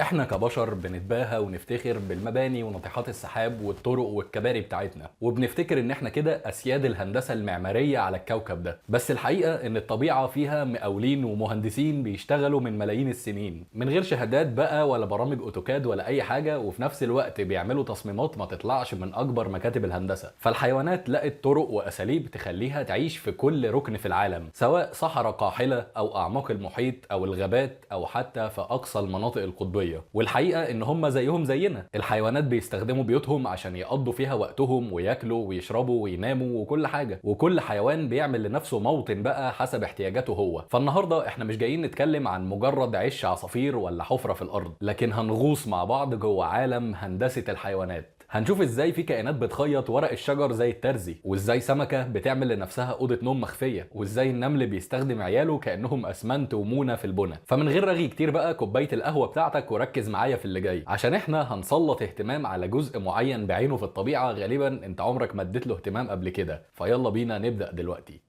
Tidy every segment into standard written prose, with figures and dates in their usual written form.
احنا كبشر بنتباهى ونفتخر بالمباني وناطحات السحاب والطرق والكباري بتاعتنا، وبنفتكر ان احنا كده اسياد الهندسة المعمارية على الكوكب ده. بس الحقيقة ان الطبيعة فيها مقاولين ومهندسين بيشتغلوا من ملايين السنين من غير شهادات بقى ولا برامج اوتوكاد ولا اي حاجة، وفي نفس الوقت بيعملوا تصميمات ما تطلعش من اكبر مكاتب الهندسة. فالحيوانات لقت طرق واساليب تخليها تعيش في كل ركن في العالم، سواء صحراء قاحلة او اعماق المحيط او الغابات او حتى في اقصى المناطق القطبية. والحقيقة ان هم زيهم زينا، الحيوانات بيستخدموا بيوتهم عشان يقضوا فيها وقتهم وياكلوا ويشربوا ويناموا وكل حاجة، وكل حيوان بيعمل لنفسه موطن بقى حسب احتياجاته هو. فالنهاردة احنا مش جايين نتكلم عن مجرد عش عصافير ولا حفرة في الارض، لكن هنغوص مع بعض جوه عالم هندسة الحيوانات. هنشوف ازاي في كائنات بتخيط ورق الشجر زي الترزي، وازاي سمكة بتعمل لنفسها أوضة نوم مخفية، وازاي النمل بيستخدم عياله كأنهم أسمنت ومونة في البنى. فمن غير رغي كتير بقى، كوباية القهوة بتاعتك وركز معايا في اللي جاي، عشان احنا هنسلط اهتمام على جزء معين بعينه في الطبيعة غالبا انت عمرك ما اديت له اهتمام قبل كده. فيلا بينا نبدأ دلوقتي.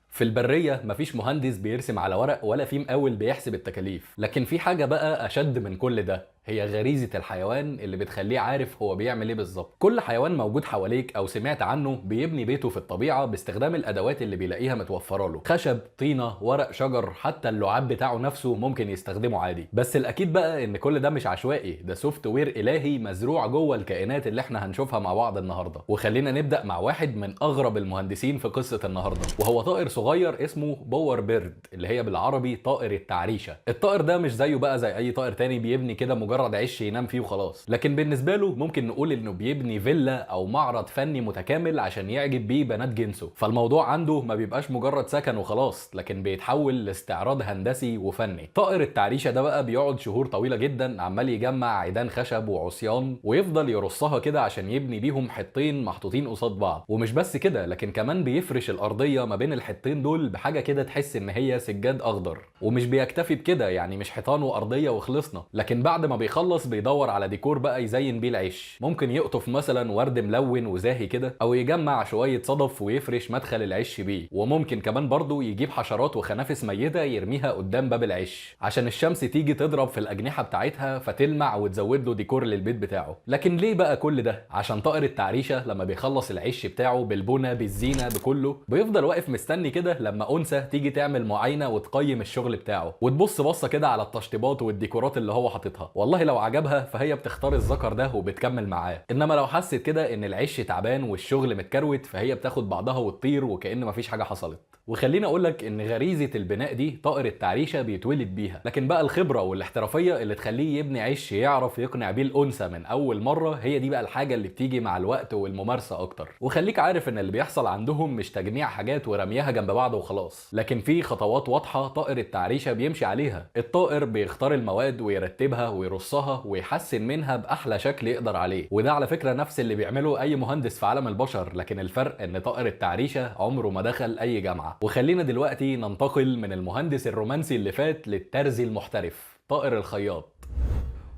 في البرية مفيش مهندس بيرسم على ورق ولا في مقاول بيحسب التكاليف، لكن في حاجة بقى أشد من كل ده، هي غريزة الحيوان اللي بتخليه عارف هو بيعمل ايه بالظبط. كل حيوان موجود حواليك او سمعت عنه بيبني بيته في الطبيعة باستخدام الادوات اللي بيلاقيها متوفرة له، خشب، طينة، ورق شجر، حتى اللعاب بتاعه نفسه ممكن يستخدمه عادي. بس الاكيد بقى ان كل ده مش عشوائي، ده software الهي مزروع جوه الكائنات اللي احنا هنشوفها مع بعض النهارده. وخلينا نبدأ مع واحد من اغرب المهندسين في قصة النهارده، وهو طائر صغير اسمه bowerbird، اللي هي بالعربي طائر التعريشة. الطائر ده مش زيه بقى زي اي طائر تاني بيبني كده مجرد عش ينام فيه وخلاص، لكن بالنسبة له ممكن نقول انه بيبني فيلا او معرض فني متكامل عشان يعجب بيه بنات جنسه. فالموضوع عنده ما بيبقاش مجرد سكن وخلاص، لكن بيتحول لاستعراض هندسي وفني. طائر التعريشه ده بقى بيقعد شهور طويلة جدا عمال يجمع عيدان خشب وعصيان ويفضل يرصها كده عشان يبني بيهم حيطين محطوطين قصاد بعض. ومش بس كده، لكن كمان بيفرش الارضية ما بين الحيطين دول بحاجة كده تحس ان هي سجاد اخضر. ومش بيكتفي بكده، يعني مش حيطان وارضيه وخلصنا، لكن بعد ما بيخلص بيدور على ديكور بقى يزين بيه العش. ممكن يقطف مثلا ورد ملون وزاهي كده، او يجمع شوية صدف ويفرش مدخل العش بيه. وممكن كمان برضو يجيب حشرات وخنافس ميته يرميها قدام باب العش عشان الشمس تيجي تضرب في الاجنحة بتاعتها فتلمع وتزود له ديكور للبيت بتاعه. لكن ليه بقى كل ده؟ عشان طائر التعريشه لما بيخلص العش بتاعه بالبنى بالزينه بكله، بيفضل واقف مستني كده لما انثى تيجي تعمل معاينة وتقيم الشغل بتاعه وتبص بصة كده على التشطيبات والديكورات اللي هو حاططها. والله لو عجبها فهي بتختار الذكر ده وبتكمل معاه، انما لو حست كده ان العش تعبان والشغل متكروت فهي بتاخد بعضها وتطير وكأن مفيش حاجة حصلت. وخليني اقولك ان غريزة البناء دي طائر التعريشه بيتولد بيها، لكن بقى الخبرة والاحترافيه اللي تخليه يبني عش يعرف يقنع بيه الانثى من اول مرة، هي دي بقى الحاجة اللي بتيجي مع الوقت والممارسة اكتر. وخليك عارف ان اللي بيحصل عندهم مش تجميع حاجات ورميها جنب بعض وخلاص، لكن في خطوات واضحة طائر التعريشه بيمشي عليها. الطائر بيختار المواد ويرتبها ويرصها ويحسن منها باحلى شكل يقدر عليه، وده على فكرة نفس اللي بيعمله اي مهندس في عالم البشر، لكن الفرق ان طائر التعريشه عمره ما دخل اي جامعه. وخلينا دلوقتي ننتقل من المهندس الرومانسي اللي فات للترزي المحترف، طائر الخياط.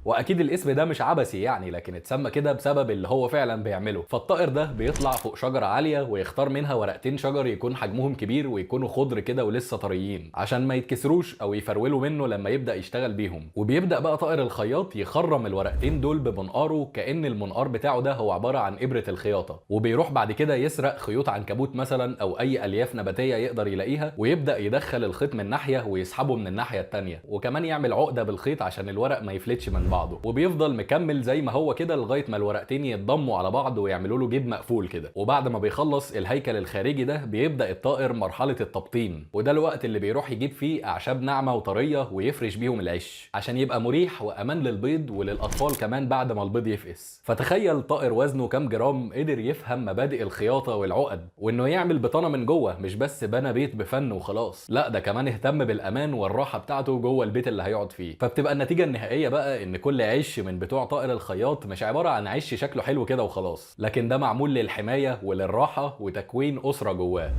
واكيد الاسم ده مش عبثي يعني، لكن اتسمى كده بسبب اللي هو فعلا بيعمله. فالطائر ده بيطلع فوق شجرة عالية ويختار منها ورقتين شجر يكون حجمهم كبير ويكونوا خضر كده ولسه طريين عشان ما يتكسروش او يفرولوا منه لما يبدا يشتغل بيهم. وبيبدا بقى طائر الخياط يخرم الورقتين دول بمنقاره، كأن المنقار بتاعه ده هو عبارة عن ابره الخياطة. وبيروح بعد كده يسرق خيوط عنكبوت مثلا او اي الياف نباتيه يقدر يلاقيها، ويبدا يدخل الخيط من ناحية ويسحبه من الناحية الثانية، وكمان يعمل عقده بالخيط عشان الورق ما يفلتش من بعضه. وبيفضل مكمل زي ما هو كده لغاية ما الورقتين يتضموا على بعض ويعملوا له جيب مقفول كده. وبعد ما بيخلص الهيكل الخارجي ده بيبدا الطائر مرحلة التبطين، وده الوقت اللي بيروح يجيب فيه اعشاب ناعمة وطريه ويفرش بيهم العش عشان يبقى مريح وامان للبيض وللاطفال كمان بعد ما البيض يفقس. فتخيل طائر وزنه كام جرام قدر يفهم مبادئ الخياطة والعقد، وانه يعمل بطانه من جوه، مش بس بنى بيت بفن وخلاص، لا ده كمان اهتم بالامان والراحة بتاعته جوه البيت اللي هيقعد فيه. فبتبقى النتيجة النهائية بقى ان كل عش من بتوع طائر الخياط مش عبارة عن عش شكله حلو كده وخلاص، لكن ده معمول للحماية وللراحه وتكوين اسره جواه.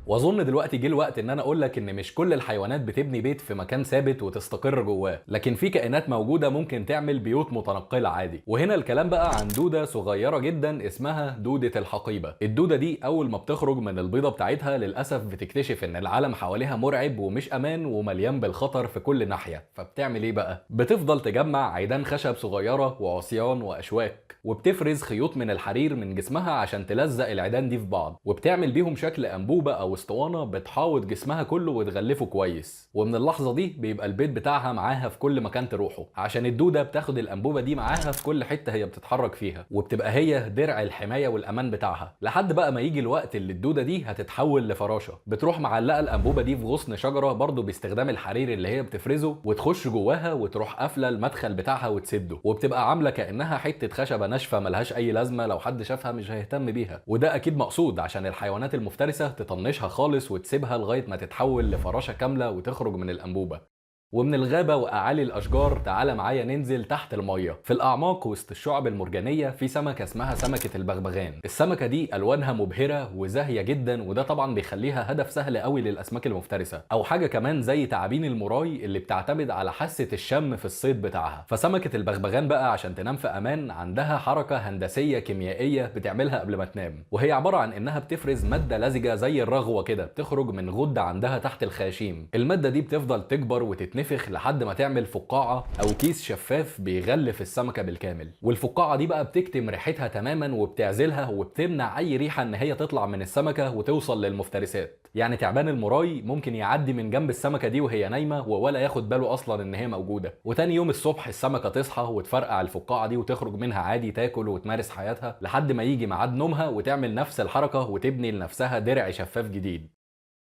واظن دلوقتي جه الوقت ان انا اقول لك ان مش كل الحيوانات بتبني بيت في مكان ثابت وتستقر جواه، لكن في كائنات موجودة ممكن تعمل بيوت متنقله عادي. وهنا الكلام بقى عن دوده صغيرة جدا اسمها دوده الحقيبة. الدودة دي اول ما بتخرج من البيضة بتاعتها للاسف بتكتشف ان العالم حواليها مرعب ومش امان ومليان بالخطر في كل ناحية. فبتعمل ايه بقى؟ بتفضل تجمع عيدان خشب صغيرة وعصيان واشواك، وبتفرز خيوط من الحرير من جسمها عشان تلزق العيدان دي في بعض، وبتعمل بيهم شكل انبوبة او اسطوانة بتحاوط جسمها كله وتغلفه كويس. ومن اللحظة دي بيبقى البيت بتاعها معاها في كل مكان تروحه، عشان الدودة بتاخد الانبوبة دي معاها في كل حتة هي بتتحرك فيها، وبتبقى هي درع الحماية والامان بتاعها، لحد بقى ما يجي الوقت اللي الدودة دي هتتحول لفراشه. بتروح معلقه الانبوبة دي في غصن شجرة برضو باستخدام الحرير اللي هي بتفرزه، وتخش جواها وتروح قافله المدخل بتاعها وتسده، وبتبقى عامله كانها حتة خشبه ناشفة ملهاش اي لازمه، لو حد شافها مش هيهتم بيها. وده اكيد مقصود عشان الحيوانات المفترسة تطنشها خالص وتسيبها لغاية ما تتحول لفراشه كاملة وتخرج من الانبوبة. ومن الغابة وأعالي الأشجار تعالى معايا ننزل تحت المية. في الأعماق وسط الشعب المرجانية في سمكة اسمها سمكة البغبغان. السمكة دي ألوانها مبهرة وزاهية جدا، وده طبعا بيخليها هدف سهل قوي للأسماك المفترسة، أو حاجة كمان زي تعابين الموراي اللي بتعتمد على حاسة الشم في الصيد بتاعها. فسمكة البغبغان بقى عشان تنام في أمان عندها حركة هندسية كيميائية بتعملها قبل ما تنام، وهي عبارة عن إنها بتفرز مادة لزجة زي الرغوة كده بتخرج من غدة عندها تحت الخياشيم. المادة دي بتفضل تكبر وتتنفخ لحد ما تعمل فقاعة أو كيس شفاف بيغلف السمكة بالكامل، والفقاعة دي بقى بتكتم ريحتها تماما وبتعزلها وبتمنع أي ريحة إن هي تطلع من السمكة وتوصل للمفترسات. يعني تعبان المراي ممكن يعدي من جنب السمكة دي وهي نايمة ولا ياخد باله أصلا إن هي موجودة، وتاني يوم الصبح السمكة تصحى وتفرقع الفقاعة دي وتخرج منها عادي، تاكل وتمارس حياتها لحد ما يجي ميعاد نومها وتعمل نفس الحركة وتبني لنفسها درع شفاف جديد.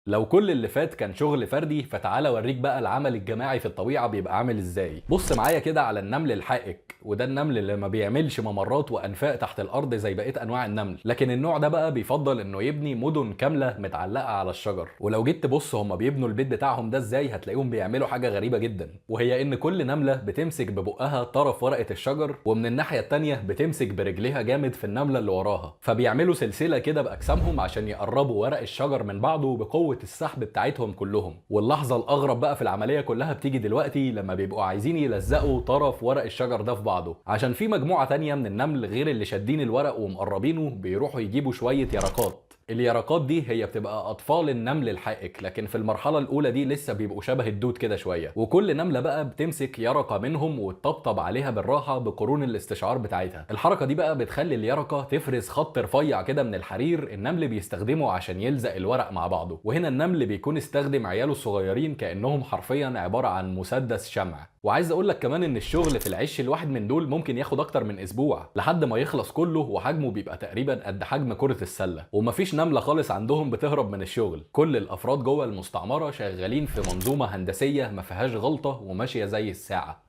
لو كل اللي فات كان شغل فردي، فتعالى اوريك بقى العمل الجماعي في الطبيعة بيبقى عامل ازاي. بص معايا كده على النمل الحائك، وده النمل اللي ما بيعملش ممرات وانفاق تحت الارض زي بقية انواع النمل، لكن النوع ده بقى بيفضل انه يبني مدن كاملة متعلقه على الشجر. ولو جيت تبص هما بيبنوا البيت بتاعهم ده ازاي، هتلاقيهم بيعملوا حاجة غريبة جدا، وهي ان كل نملة بتمسك ببقها طرف ورقة الشجر، ومن الناحية التانية بتمسك برجليها جامد في النملة اللي وراها، فبيعملوا سلسلة كده باجسامهم عشان يقربوا ورق الشجر من بعضه بقوة السحب بتاعتهم كلهم. واللحظة الاغرب بقى في العملية كلها بتيجي دلوقتي لما بيبقوا عايزين يلزقوا طرف ورق الشجر ده في بعضه، عشان في مجموعة تانية من النمل غير اللي شادين الورق ومقربينه بيروحوا يجيبوا شوية يرقات. اليرقات دي هي بتبقى اطفال النمل الحائك، لكن في المرحلة الاولى دي لسه بيبقوا شبه الدود كده شوية، وكل نملة بقى بتمسك يرقه منهم وتطبطب عليها بالراحة بقرون الاستشعار بتاعتها. الحركة دي بقى بتخلي اليرقه تفرز خط رفيع كده من الحرير النمل بيستخدمه عشان يلزق الورق مع بعضه، وهنا النمل بيكون استخدم عياله الصغيرين كانهم حرفيا عبارة عن مسدس شمع. وعايز اقول لك كمان ان الشغل في العش الواحد من دول ممكن ياخد اكتر من اسبوع لحد ما يخلص كله، وحجمه بيبقى تقريبا قد حجم كرة السلة. ومفيش نملة خالص عندهم بتهرب من الشغل، كل الافراد جوه المستعمرة شغالين في منظومة هندسية ما فيهاش غلطة وماشية زي الساعة.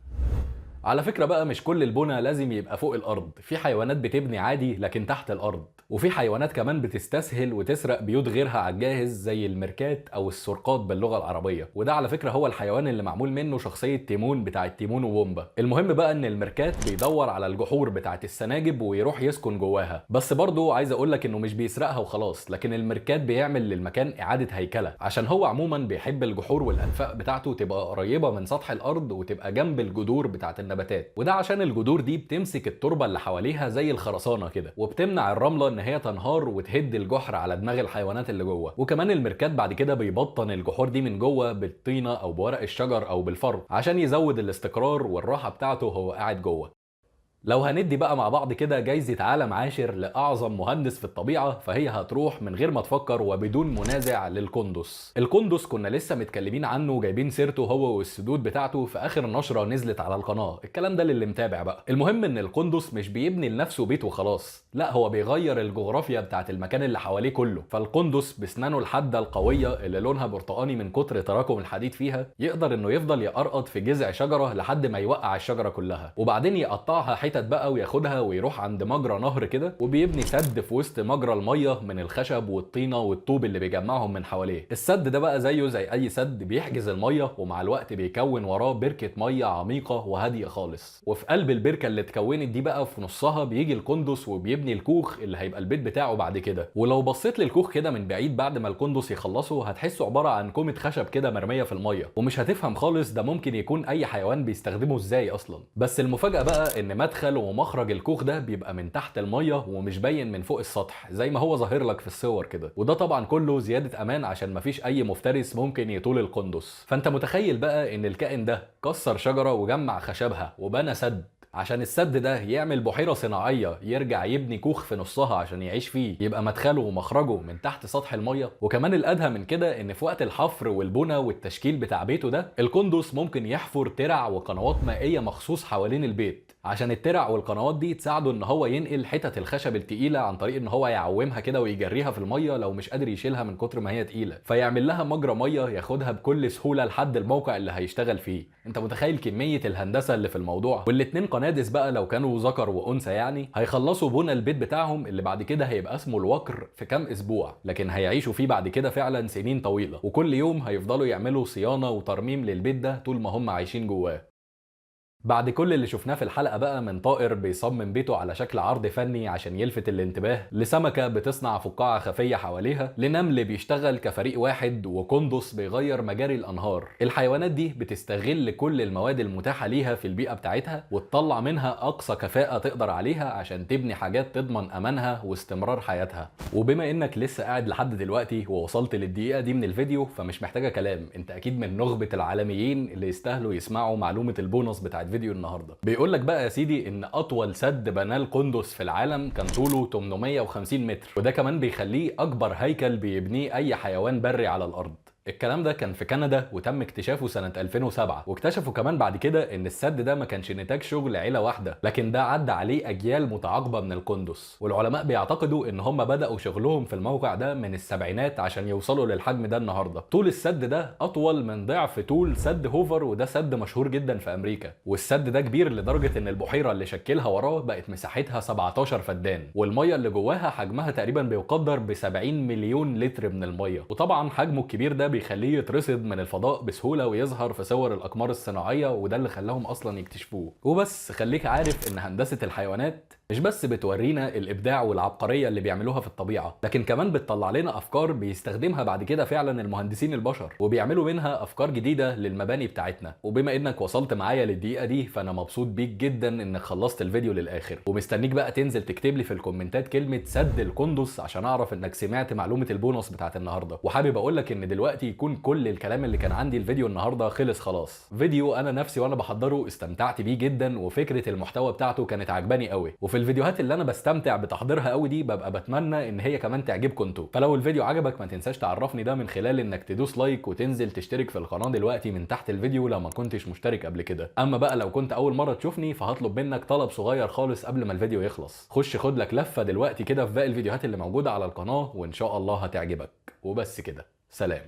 على فكرة بقى مش كل البنى لازم يبقى فوق الأرض، في حيوانات بتبني عادي لكن تحت الأرض، وفي حيوانات كمان بتستسهل وتسرق بيوت غيرها على الجاهز زي الميركات أو السرقات باللغة العربية، وده على فكرة هو الحيوان اللي معمول منه شخصية تيمون بتاعة تيمون وبومبا. المهم بقى إن الميركات بيدور على الجحور بتاعة السناجب ويروح يسكن جواها، بس برضه عايز أقول لك إنه مش بيسرقها وخلاص، لكن الميركات بيعمل للمكان إعادة هيكلة، عشان هو عموما بيحب الجحور والأنفاق بتاعته تبقى قريبة من سطح الأرض وتبقى جنب الجذور بتاعة النباتات، وده عشان الجذور دي بتمسك التربة اللي حواليها زي الخرسانه كده، وبتمنع الرملة ان هي تنهار وتهد الجحر على دماغ الحيوانات اللي جوه. وكمان الميركات بعد كده بيبطن الجحور دي من جوه بالطينه او بورق الشجر او بالفرو عشان يزود الاستقرار والراحة بتاعته وهو قاعد جوه. لو هندي بقى مع بعض كده جايزة عالم عاشر لأعظم مهندس في الطبيعة، فهي هتروح من غير ما تفكر وبدون منازع للقندس. القندس كنا لسه متكلمين عنه وجايبين سيرته هو والسدود بتاعته في آخر نشرة نزلت على القناة، الكلام ده للي متابع بقى. المهم ان القندس مش بيبني لنفسه بيت وخلاص، لا هو بيغير الجغرافيا بتاعت المكان اللي حواليه كله. فالقندس بسنانه الحادة القوية اللي لونها برتقاني من كتر تراكم الحديد فيها، يقدر انه يفضل يقرقط في جذع شجرة لحد ما يوقع الشجرة كلها، وبعدين يقطعها حتت بقى وياخدها ويروح عند مجرى نهر كده، وبيبني سد في وسط مجرى المية من الخشب والطينه والطوب اللي بيجمعهم من حواليه. السد ده بقى زيه زي اي سد بيحجز المية، ومع الوقت بيكون وراه بركة مية عميقة وهاديه خالص. وفي قلب البركة اللي اتكونت دي بقى في نصها بيجي القندس وبيبني الكوخ اللي هيبقى البيت بتاعه بعد كده. ولو بصيت للكوخ كده من بعيد بعد ما القندس يخلصه هتحسه عبارة عن كومة خشب كده مرمية في المية، ومش هتفهم خالص ده ممكن يكون اي حيوان بيستخدمه ازاي اصلا. بس المفاجاة بقى ان مدخل ومخرج الكوخ ده بيبقى من تحت المية ومش باين من فوق السطح زي ما هو ظاهر لك في الصور كده، وده طبعا كله زيادة امان عشان مفيش اي مفترس ممكن يطول القندس. فانت متخيل بقى ان الكائن ده كسر شجرة وجمع خشبها وبنى سد، عشان السد ده يعمل بحيرة صناعية يرجع يبني كوخ في نصها عشان يعيش فيه، يبقى مدخله ومخرجه من تحت سطح المية. وكمان الأدهى من كده ان في وقت الحفر والبنى والتشكيل بتاع بيته ده القندس ممكن يحفر ترع وقنوات مائية مخصوص حوالين البيت، عشان الترع والقنوات دي تساعده ان هو ينقل حتت الخشب التقيلة عن طريق ان هو يعومها كده ويجريها في المية لو مش قادر يشيلها من كتر ما هي تقيلة، فيعمل لها مجرى مية ياخدها بكل سهولة لحد الموقع اللي هيشتغل فيه. انت متخيل كمية الهندسة اللي في الموضوع؟ والاتنين قنادس بقى لو كانوا ذكر وانثى يعني هيخلصوا بنى البيت بتاعهم اللي بعد كده هيبقى اسمه الوكر في كام اسبوع، لكن هيعيشوا فيه بعد كده فعلا سنين طويلة، وكل يوم هيفضلوا يعملوا صيانة وترميم للبيت ده طول ما هم عايشين جواه. بعد كل اللي شفناه في الحلقة بقى من طائر بيصمم بيته على شكل عرض فني عشان يلفت الانتباه، لسمكة بتصنع فقاعة خفية حواليها، لنمل بيشتغل كفريق واحد، وقندس بيغير مجاري الأنهار، الحيوانات دي بتستغل كل المواد المتاحة ليها في البيئة بتاعتها وتطلع منها أقصى كفاءة تقدر عليها عشان تبني حاجات تضمن أمانها واستمرار حياتها. وبما إنك لسه قاعد لحد دلوقتي ووصلت للدقيقة دي من الفيديو فمش محتاجة كلام، أنت أكيد من نخبة العالميين اللي يستاهلوا يسمعوا معلومة البونص بتاعت فيديو النهارده. بيقول لك بقى يا سيدي ان اطول سد بناه القندس في العالم كان طوله 850 متر، وده كمان بيخليه اكبر هيكل بيبنيه اي حيوان بري على الارض. الكلام ده كان في كندا وتم اكتشافه سنة 2007، واكتشفوا كمان بعد كده ان السد ده ما كانش نتاج شغل عيلة واحدة، لكن ده عدى عليه اجيال متعاقبة من القندس. والعلماء بيعتقدوا ان هم بدأوا شغلهم في الموقع ده من السبعينات عشان يوصلوا للحجم ده النهارده. طول السد ده اطول من ضعف طول سد هوفر، وده سد مشهور جدا في امريكا. والسد ده كبير لدرجة ان البحيرة اللي شكلها وراه بقت مساحتها 17 فدان، والمية اللي جواها حجمها تقريبا بيقدر ب 70 مليون لتر من المية. وطبعا حجمه الكبير ده بيخليه يترصد من الفضاء بسهولة ويظهر في صور الأقمار الصناعية، وده اللي خلاهم أصلا يكتشفوه. وبس خليك عارف إن هندسة الحيوانات مش بس بتورينا الإبداع والعبقرية اللي بيعملوها في الطبيعة، لكن كمان بتطلع لنا أفكار بيستخدمها بعد كده فعلا المهندسين البشر، وبيعملوا منها أفكار جديدة للمباني بتاعتنا. وبما إنك وصلت معايا للدقيقة دي فأنا مبسوط بيك جدا إنك خلصت الفيديو للآخر، ومستنيك بقى تنزل تكتب لي في الكومنتات كلمة سد القندس عشان أعرف إنك سمعت معلومة البونص بتاعت النهاردة. وحابب أقول لك إن دلوقتي يكون كل الكلام اللي كان عندي الفيديو النهارده خلص خلاص. فيديو انا نفسي وانا بحضره استمتعت بيه جدا، وفكره المحتوى بتاعته كانت عجباني قوي، وفي الفيديوهات اللي انا بستمتع بتحضيرها قوي دي ببقى بتمنى ان هي كمان تعجبكم انتوا. فلو الفيديو عجبك ما تنساش تعرفني ده من خلال انك تدوس like وتنزل تشترك في القناة دلوقتي من تحت الفيديو لو ما كنتش مشترك قبل كده. اما بقى لو كنت اول مرة تشوفني فهطلب منك طلب صغير خالص قبل ما الفيديو يخلص، خش خد لك لفه دلوقتي كده في باقي الفيديوهات اللي موجودة على القناة وان شاء الله هتعجبك. وبس كده، سلام.